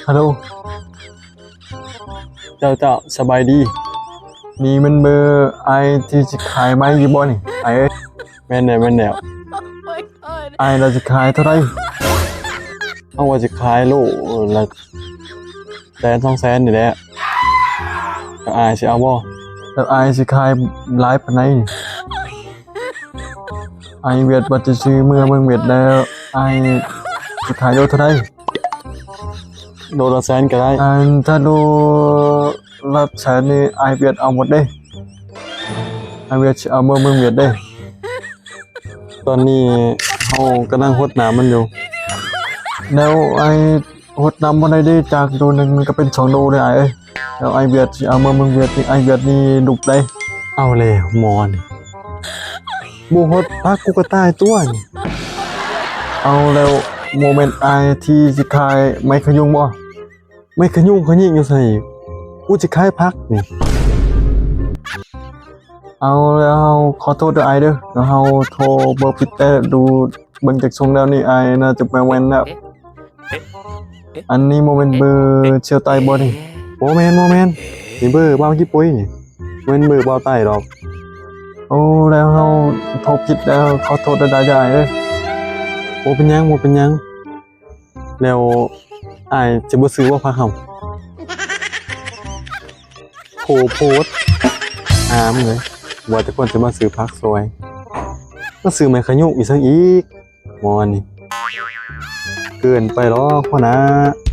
ຮັລໂຫຼ ເຈົ້າ ເຈົ້າ ສະບາຍດີ. ນີ້ແມ່ນເບີອ້າຍທີ່ຊິຂາຍໄມ້ຢູ່ບໍ່ນີ້ ອ້າຍເອີຍ? ແມ່ນແລ້ວ ແມ່ນແລ້ວ. ອ້າຍລະຊິຂາຍເທົ່າໃດ? ເຮົາວ່າຊິຂາຍໂລລະແສນສອງແສນນີ້ແຫຼະ. ແລ້ວອ້າຍຊິເອົາບໍ່? ແລ້ວອ້າຍຊິຂາຍຫຼາຍປານໃດນີ້? ອ້າຍວຽດວ່າຈະຊື້ເມືອເມືອງວຽດແລ້ວ ອ້າຍຊິຂາຍໂລເທົ່າໃດ? ໂລລະແສນກໍໄດ້. ອັນ ຖ້າໂລລະແສນນີ້ ອ້າຍວຽດເອົາໝົດເດ້. ອ້າຍວຽດຊິເອົາເມືອເມືອງວຽດເດ້. ຕອນນີ້ເຮົາກຳລັງຫົດນ້ຳມັນຢູ່. ແລ້ວອ້າຍຫົດນ້ຳບໍ່ໄດ້ເດ້ ຈາກໂລໜຶ່ງມັນກໍເປັນສອງໂລເດ້ອ້າຍເອີຍ. ແລ້ວອ້າຍວຽດຊິເອົາເມືອເມືອງວຽດນີ້ ອ້າຍວຽດນີ້ດຸໄດ໋. ເອົາແລ້ວໝໍນີ້ ບໍ່ຫົດຜັກກູກໍຕາຍຕົວະນີ້. ເອົາແລ້ວ ບໍ່ແມ່ນອ້າຍທີ່ຊິຂາຍໄມ້ຂະຍຸງບໍ່? ໄມ້ຂະຍຸງຂະຍິງຢູ່ໃສ? ກູຊິຂາຍຜັກນີ້. ເອົາແລ້ວ ເຮົາຂໍໂທດເດີອ້າຍເດີ ແລ້ວເຮົາໂທເບີຜິດແຕ່ດູ ເບິ່ງຈາກຊົງແລ້ວນີ້ ອ້າຍໜ້າຈະບໍ່ແມ່ນແລ້ວ. ອັນນີ້ບໍ່ແມ່ນເບີສ່ຽວໄຕ້ບໍ່ນີ້? ບໍ່ແມ່ນ ບໍ່ແມ່ນ ນີ້ເບີບ່າວຂີ້ປຸ້ຍນີ້ ບໍ່ແມ່ນເບີບ່າວໄຕ້ດອກ. ໂອ້ ແລ້ວເຮົາໂທຜິດແລ້ວ ຂໍໂທດຫຼາຍໆເດີອ້າຍເອີຍ. ບໍ່ເປັນຫຍັງ ບໍ່ເປັນຫຍັງ. ແລ້ວອ້າຍຈະບໍ່ຊື້ບໍ່ຜັກເຮົາ? ໂພໂພດ ອາມເລີຍ ວ່າແຕ່ເພິ່ນຈະມາຊື້ຜັກຊອຍ ມາຊື້ໄມ້ຂະຍຸງອີ່ຫຍັງອີກ ໝໍນີ້ ເກີນໄປດອກຫົວໜ້າ.